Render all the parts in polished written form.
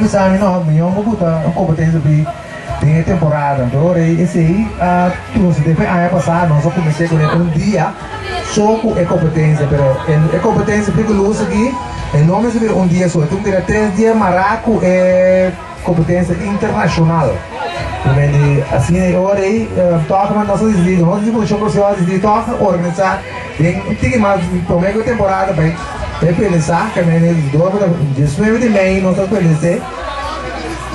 Bisa mi no, mihó bo buta un kompetensia di den e temporada. Anto ora ei esei a sucede fe aña pasá nos a kumins'é kuné un dia so ku e kompetensia, pero e kompetensia pico luz aki e no mester bira un dia so, e tin ku bira tres dia mará ku e kompetensia internashonal. Primer asina e ora ei tòg nos a disidí, nos di Fundacion Kòrsou a disidí tòg organisá den un tiki mas promé ku e temporada bai bai finalisá, ke men e 19 di mei nos ta finalis'é.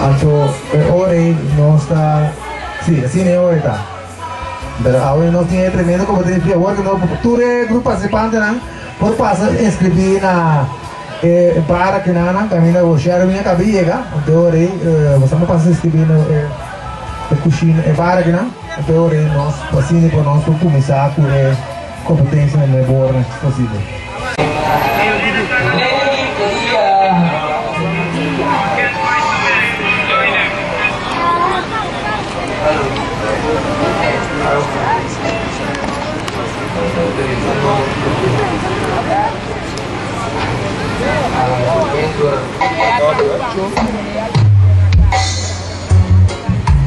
Anto e ora ei nos ta, si, asina e ora ei ta. Pero awe nos tin e tremendo competencia awor cu no tur e grupo participantenan por pasa inscribi na e bar akinanan caminda cu Sherwin a caba di yega. Anto e ora ei bo sa pasa inscribi na e cushina e bar akinan. Anto e ora ei nos asina por nos por cuminsa cu e competencia na mehor posibel.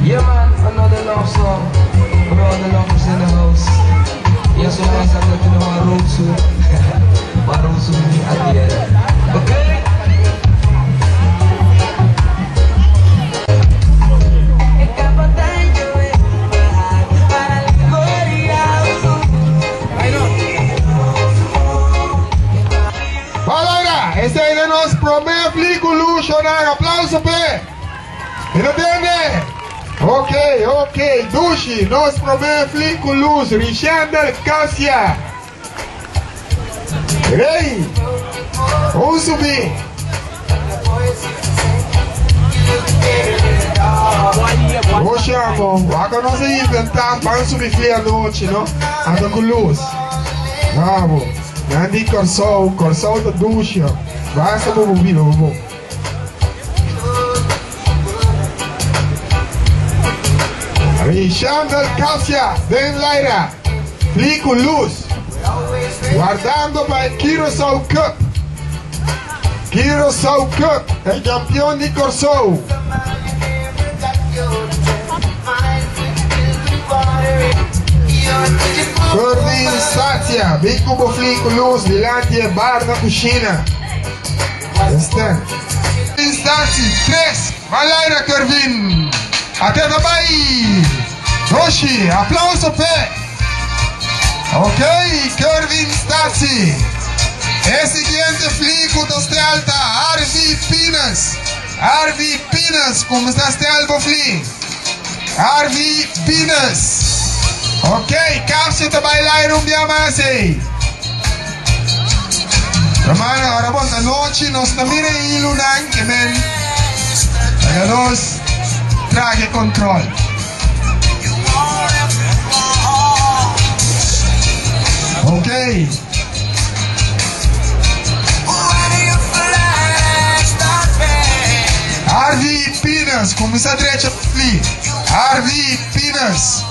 Yeah man, another love song For all the lovers in the house Yes, so guys, I'm letting know Maroso Maroso with me at the end Okay? Palabra, esei ta nos prome fliculushonan. Aplauso p'e. Mi no tende? Ok, ok, dushi, nos prome fliculus, Richendel Casia. Rey, un subi. Oshi amo, wak nos a inventa pan subi fli anochi, no? Anda ku lus. Bravo. Nan di Kòrsou, Kòrsou ta dushi. Basta bo bo biba bo bo. Richandel Casia den Laira, fli ku lus. Wardando pa e Curaçao Cup. Curaçao Cup, e campeon di Kòrsou. Kervin Statia, bin ku bo fli ku lus dilanti e bar na kushina. Esta. Instantie, tres, Malaira Kervin. Ate ta bai. Doshi, aplauso p'e. Ok, Kervin Statie. E siguiente fli ku ta stel ta Harvey Pines. Harvey Pines, kuminsá stel bo fli. Harvey Pines. Ok, Kapsje ta bai laira un bia mas ei. Hermano, ora bon ta nochi, nos ta mira e ilunan ke men laga nos traga e control. Ok. Harvey Pinas, kuminsá drecha fli. Harvey Pinas.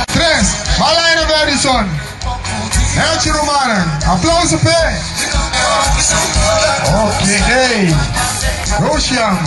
Tres, Malaina Verison. Elchi Romana, aplauso p'e. Ok, hey. Roshiam.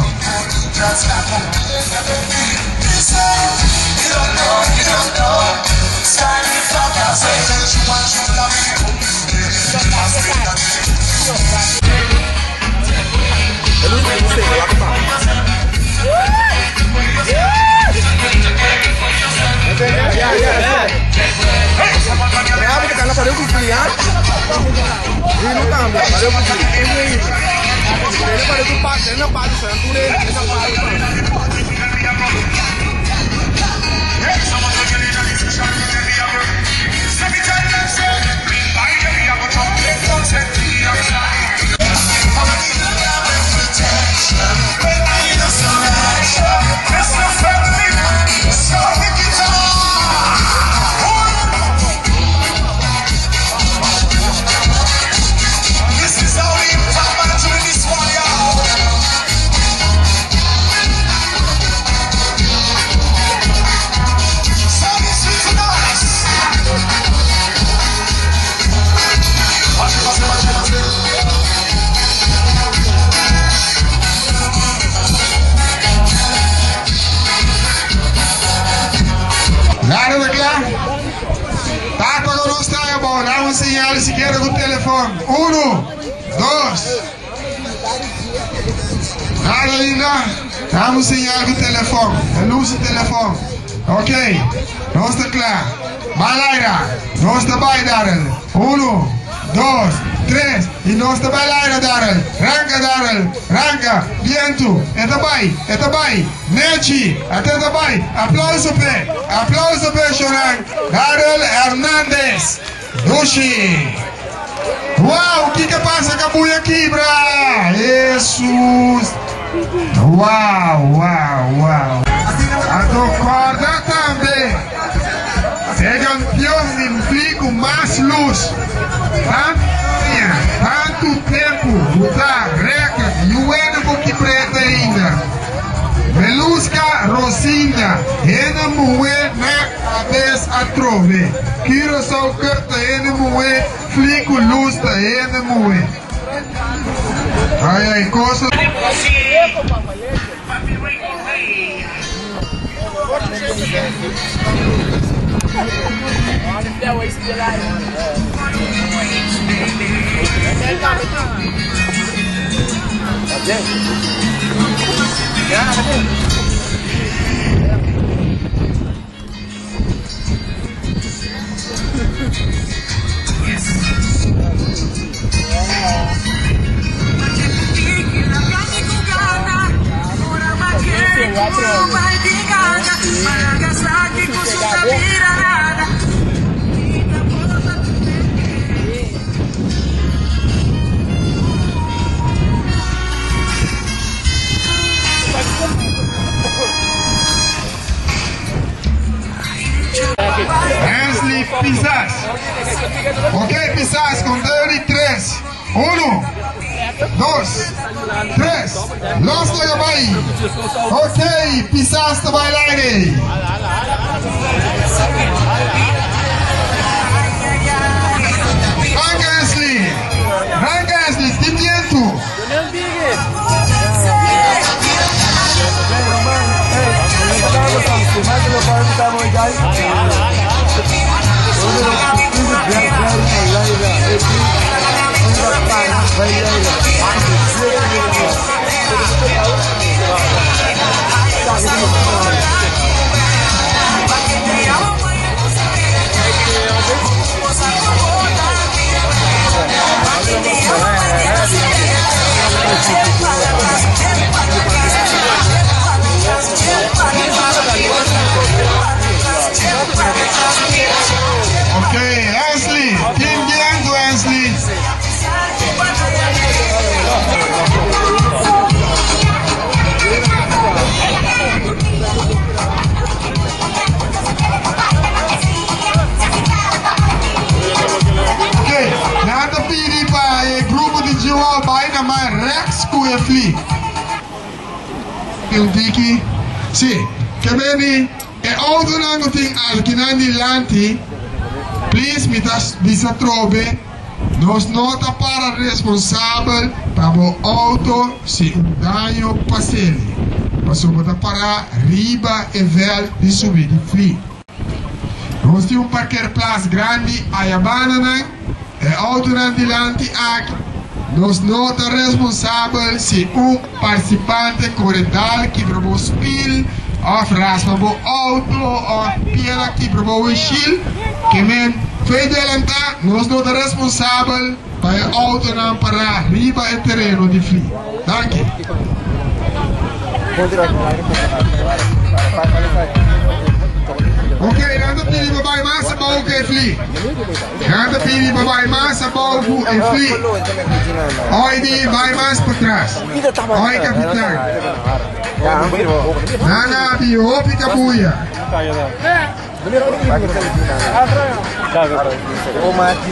Tata ku nos ta abou, dam un señal sikiera ku telefon. Unu, dos. Nada ainda? Dam un señal ku telefon. E lus di telefon. Ok, nos ta kla. Bai laira. Nos ta bai, Darrel. Unu, dos, tres, i nos ta bai laira, Darrel. Ranka, Darrel. Ranka. Bientu. E ta bai. E ta bai. Nechi. Ate ta bai. Aplauso p'e. Aplauso p'e, Shonan. Darrel Hernandez. Dushi. Wow, kiko pasa kabuya kibra? Hesus. Wow, wow, wow. Anto kòrda tambe e kampion di fli ku mas lus. Tantu aña, tantu tempu ku ta rèkòrt yuwena bo kibr'é te ainda. Meluska Rosinda, hende muhé na kabes atrobe. Curaçao Cup ta hende muhé, Fli ku Lus ta hende muhé. Ai ai, cosa. Hensley Pisas. Ok, Pisas, conteo di tres. Uno, dos, tres. Los laga bai. Ok, Pisas ta bai laire. Ranka, Hensley. Ranka, Hensley. Tin bientu. Ok, Hensley, tin bientu Hensley. Ok, nan ta pidi pa e grupo di Jiwa bai na man rechts ku e fli. Un tiki. Si, ke beni e autonan ku tin alkinan dilanti, please mi ta bisa trobe, nos no ta para responsabel pa bo auto si un daño paseli, pasobra bo ta para riba e veld di subi di fli. Nos tin un parkeerplaats grandi ayabanda nan, e autonan dilanti aki. Nos no ta responsabel si un participante core dal kibra bo spiel of raspa bo auto of piedra kibra bo windshield. Ke men fe delanta, nos no ta responsabel pa e autonan para riba e tereno di fli. Danki. Ok, nan ta pidi pa bai mas abou ku e fli. Nan ta pidi pa bai mas abou ku e fli. Oi di bai mas patras. Oi kapitan. Nan a abi hopi kabuya.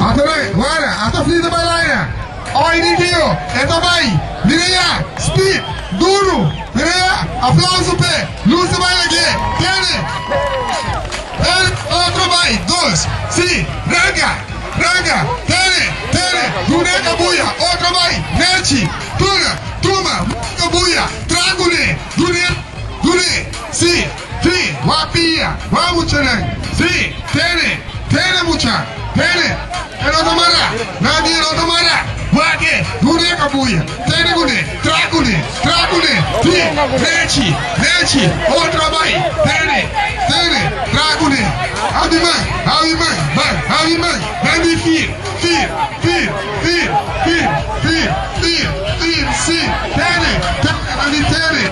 Ata bai, wara, ata fli ta bai laira. Oi di Dio, e ta bai. Mira ya, speed, duru. Mira ya, aplauso p'e. Luz ta bai lag'é. Tene. Tene, otro bai, dos, si, ranka, ranka, tene, tene, dune kabuya, otro bai, nechi, tuna, tuma, kabuya, tra kuné, dune, dune, si. Si, wak pia, wak muchanan. Si, tene, tene mucha, tene. E no ta mara, nan di e no ta mara. Wak e, duna e kabuya, tene kuné, tra kuné, tra kuné. Si, nechi, nechi, otro bai, tene, tene, tra kuné. Hou di man, hou di man, ban, hou di man, nan di fir, fir, fir, fir, fir, fir, fir, fir, si, tene, tene, nan di tene.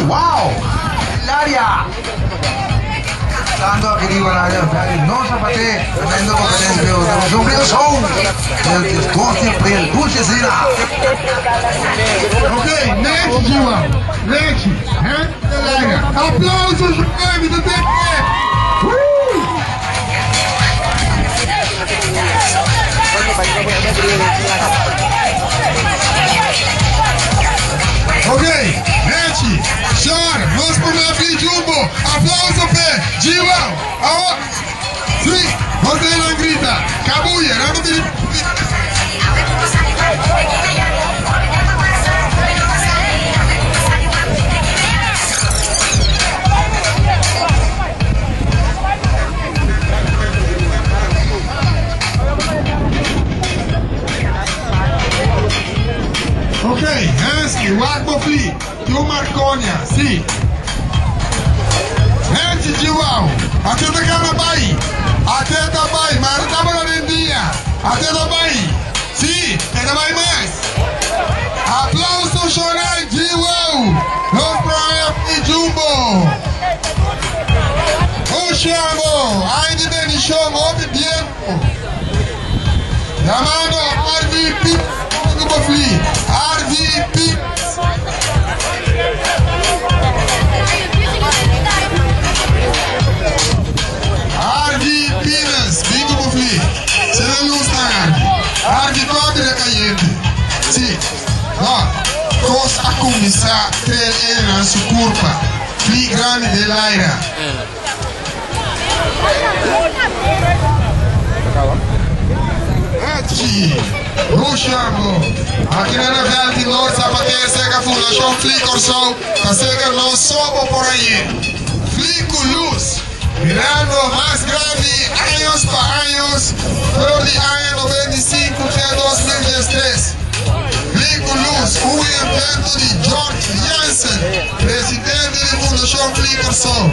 Wow! Hilaria! Tanto aki riba na área Valley no Zapate, tremendo competencia de un Rio Show el 2 de april, dulce cena. Ok, next Jiwa, next, hè? Aplausos, Jaime, do TP! Ok, Nechi, Char, nos por na Free Jumbo, aplauso pe, Jiwa, awa, si, nos de la grita, Kabuya, nada de. Ok, Hensky, Wagbo Fli, Tu Marconia, si. Hensky Jiwau, até da Canabai, até da Bai, mas estava na dia, até da Bai, si, até da Bai mais. Aplauso Chorai Jiwau, nos programa Jumbo. Usciamo, ainda benissimo, molto tempo. Chiamando RVP, Fli, RVP. RV Pinas, bingo Fli. Se não gusta RV. RV todo de caliente. Si. No. Cos a começar três na sua curva. Fli grande de l'aira. Ecci, Rusciamo, aqui na Revel de Norte, Sapateira, Sega Fundação Fli Corsol, a Sega não sobo por aí. Fli com luz, mirando mais grande, anos para anos, flor de ano 95 até 2013. Fli com luz, um evento de George Jansen, presidente da Fundação Fli Corsol.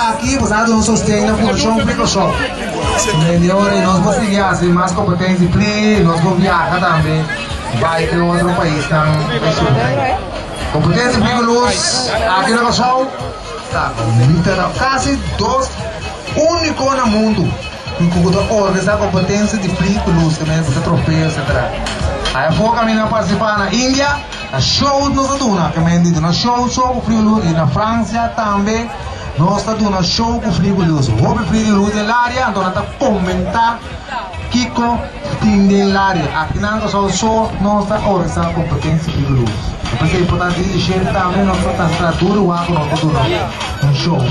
Aqui, você não sostém na Fundação Microsoft. Entendeu? E nós conseguimos fazer mais competência e nós vamos viajar também. Vai para outro país também. Competência Luz, aqui na Corsol, tá, quase dois único no mundo que organiza competência de Luz, também, você troféu, etc. Aí foi a minha participar na Índia, na show nos duna, que me dito, na show só com Fli Luz, e na França também, nós está dando show com Fli Luz. Hobby Fli Luz na área, então nós comentar Kiko tem na área. Aqui na só só nós está organizando competência Fli Luz. Depois é importante dizer também nós está duro o água nós está dando um show.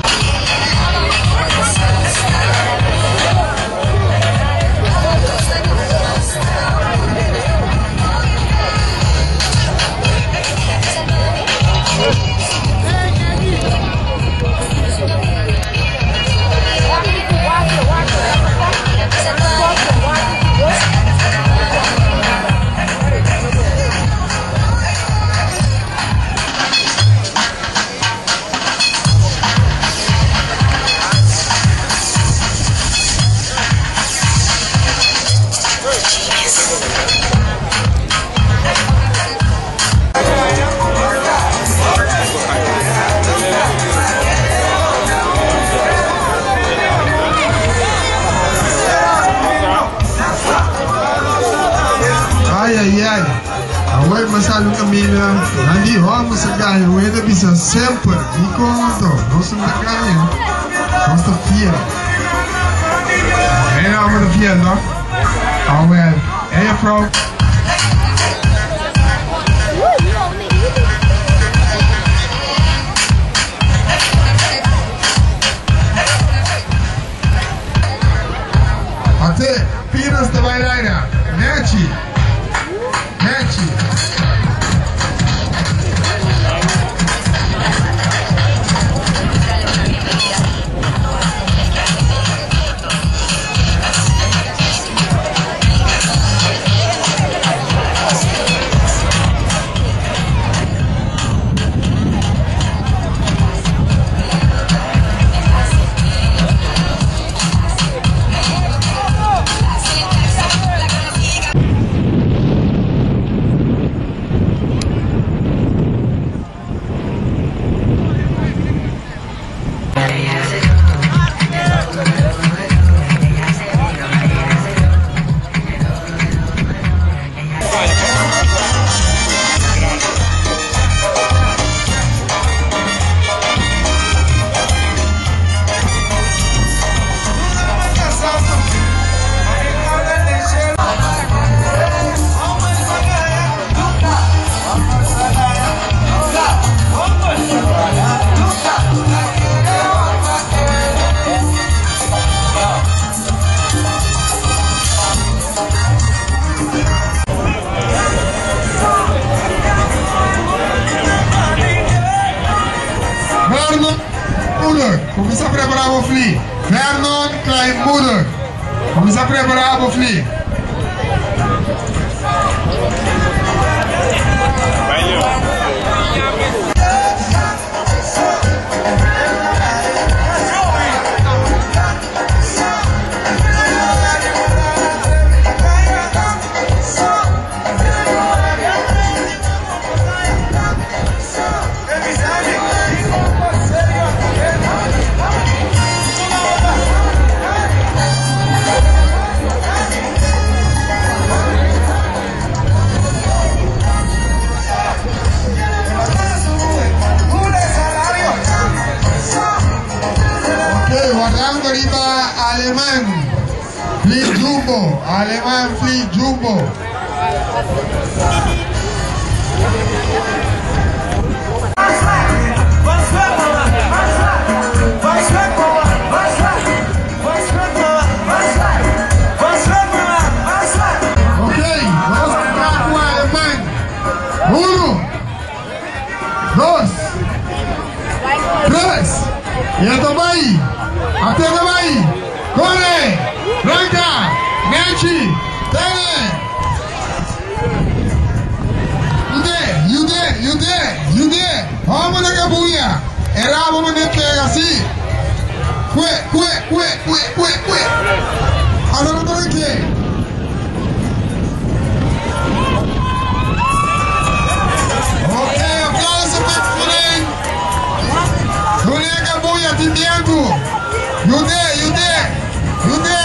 Hoy masalo camina, Nandi homo sa ganha, o ainda bisa sempre, me conto, não se me ganha, não está fiel. En allemaal de fiel, toch? Oh well, en je vrouw. Ate, Pinas de Bailaina, Nechi, Nechi. Vernon Moeder, começa a preparar o fli. Vernon Kleinmoeder, começa a preparar o fli. Ok, guardando arriba alemán. Fli Jumbo, alemán Fli Jumbo. Ok, vamos entrar com o alemán. 1, 2, 3. E eu também. Até também. Corre! Branca! Nechi! Tene! Yude! Yude! Yude! Yude! Vamos na cabuia! Era vamos ne pega assim! Cue! Cue! Cue! Cue! Cue! Cue! Agora não tô aqui! Ok, aplauso para Fulen! Julián Cabuya, Timbianco! Yude! Yude! Yude!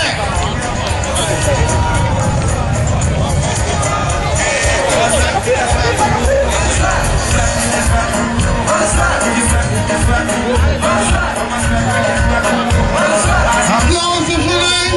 Aplauso, Fulen!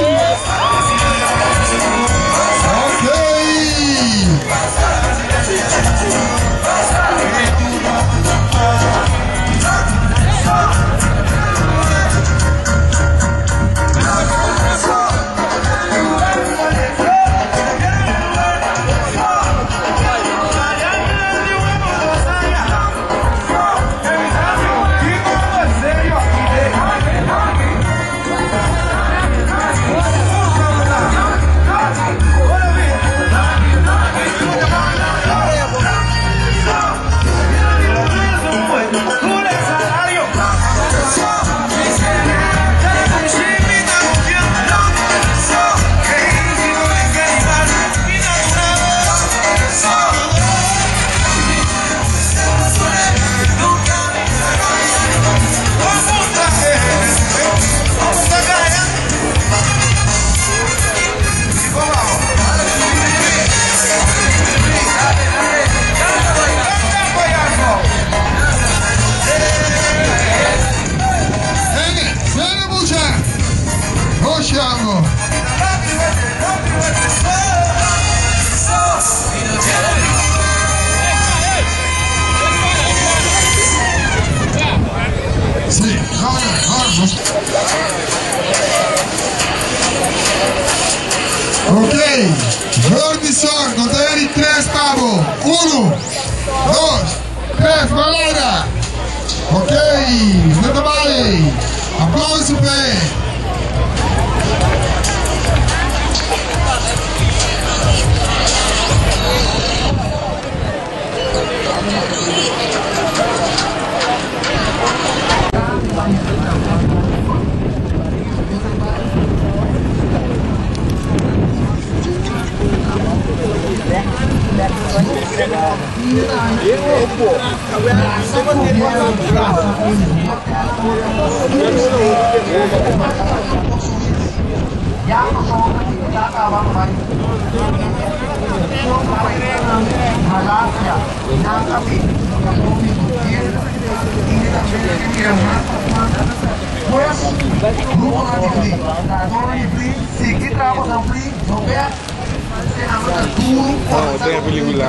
Ok, Verdison, conta di tres pa bo. Uno, dos, tres, Valera. Ok, no ta bai. Aplauso p'e. Ok, mi mira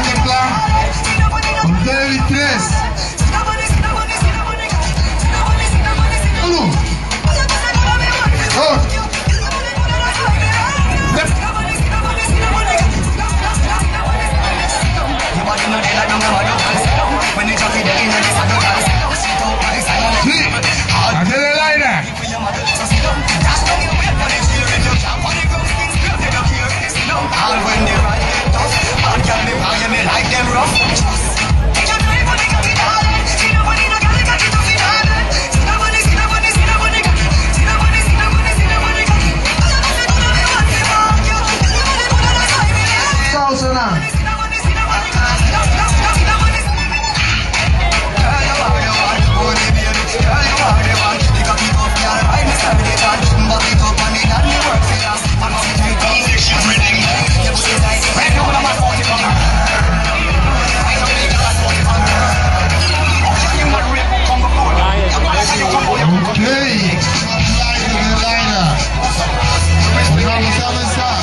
e plan. Un, dos, tres. Uno, dos, tres. Sí, hacer el aire. Pausa na. Ok, del aire. Vamos a avanzar.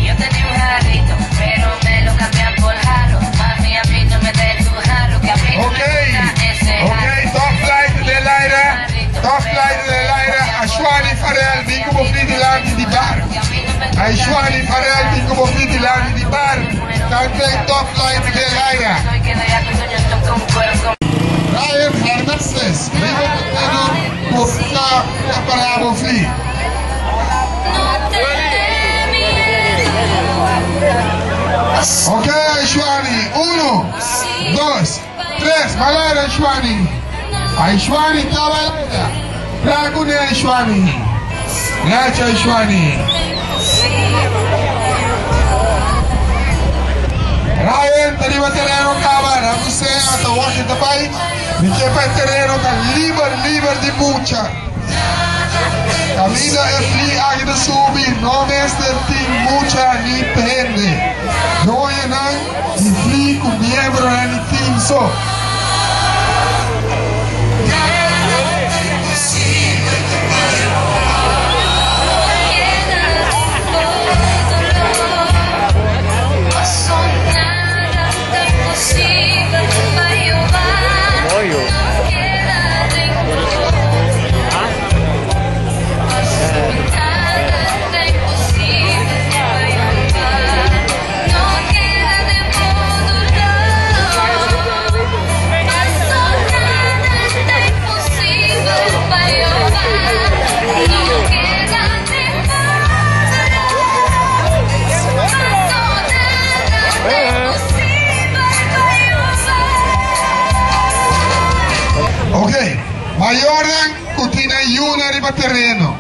Yo tenía un jarrito, pero me lo cambian por jarro. Mami, a mí no me des tu jarro, que a mí no Ok, me gusta ese ok, jarro. top flight del aire. Top flight del aire. Ashwani Farel, bin como dilanti di bar. Ashwani Farel, bin como dilanti di bar. Tante top flight del aire. Soy que de agua yo toco un cuero con Ryan Hernandez, bin como para Bofli. No te dé miedo. Ok, Ashwani. Uno, dos, tres. Valera, Ashwani. Ashwani está valera. Dragune, Ashwani. Gracias, Ashwani. pa e tereno ta liber liber di mucha. Kaminda e fli aki ta subi no mester tin mucha ni hende. Doñonan di fli ku miembronan di tim so. Ok, mayornan ku tin nan yunan riba tereno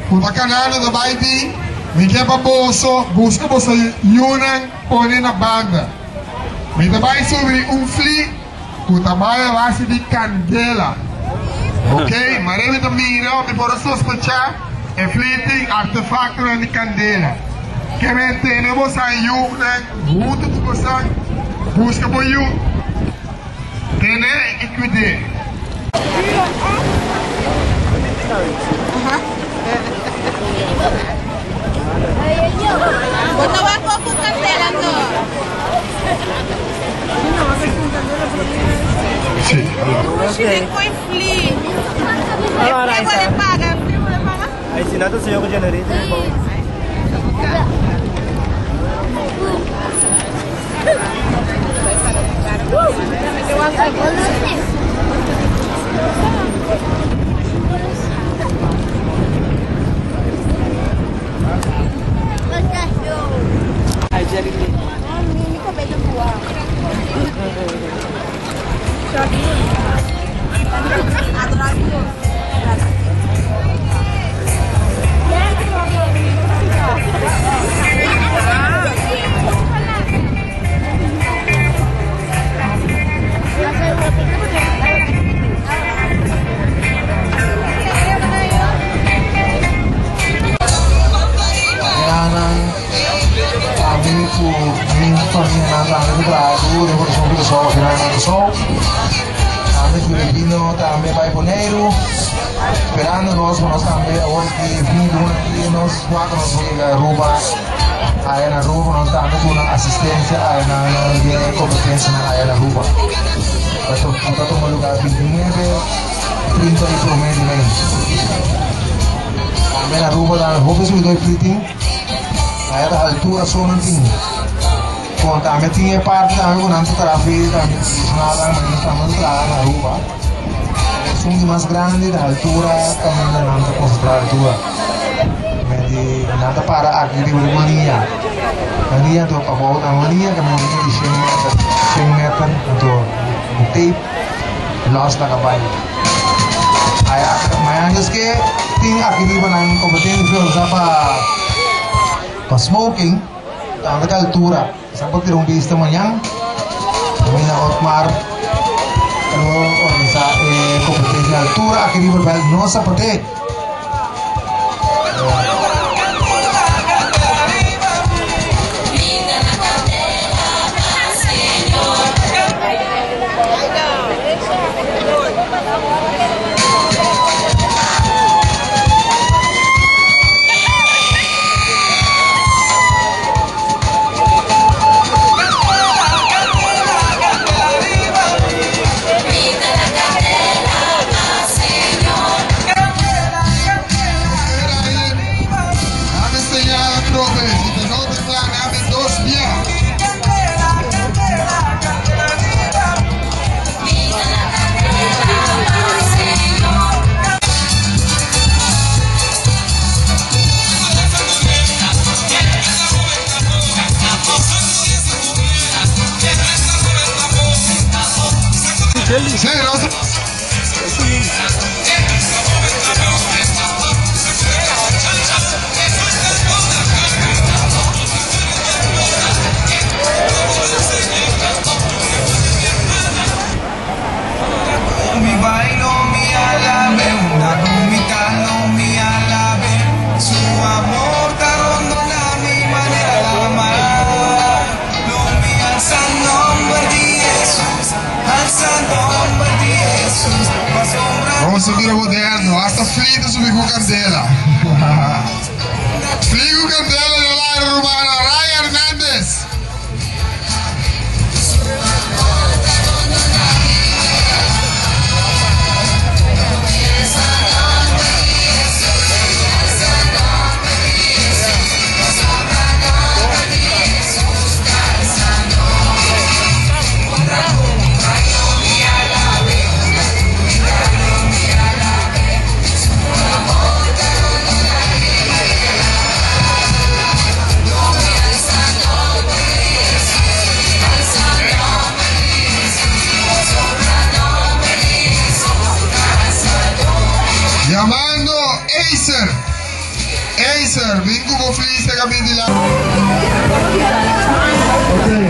ku ta kanando ta bai bin, mi ke pa boso buska boso yunan pone na banda. Mi ta bai subi un fli ku ta bai a base di kandela. Ok, mare mi ta mira o mi por a sospechá e fli tin artefaktonan di kandela. Ke men tene bosan yunan huntu ku bosan, buska bo yu, tene i kuid'é. Mañana ami ku mi famianan tambe ta traha duro den Corazon Curaçao afinan na Curaçao. Ami ku Regino tambe bai Boneiru esperando nos pa nos tambe awor ki fin di luna aki nos kuater nos por yega Aruba aya na Aruba nos tambe duna asistencia aya na den e competencianan aya na Aruba. Ta tuma lugar 29, 30 y prome di mei. Tambe na Aruba ta hopi subidor di fliting. Aya ta altura so nan tin. Kon tambe tin e parti tambe ku nan ta traha feria tambe tradishonal nan manera tambe ta traha na Aruba. Esun di mas grandi ta altura kaminda nan ta konsentrá altura. Menti nan ta para aki riba di mania. Mania anto pabou ta mania kaminda di shen meter, shen meter anto tape los laga bai. Mañana es ke tin aki riba nan kompetensia usa pa pa smoking tambe ta altura. Sa por tira un bista mañan. Mina Otmar lo organisa e kompetensia altura aki riba bel no zapate. Nos a bira moderno, hasta fli ta subi ku kandela. Fli ku kandela den laira rumannan, Ray Hernandez. Yamando Acer. Acer, bin ku bo flisa ka bin dilanti. Ok.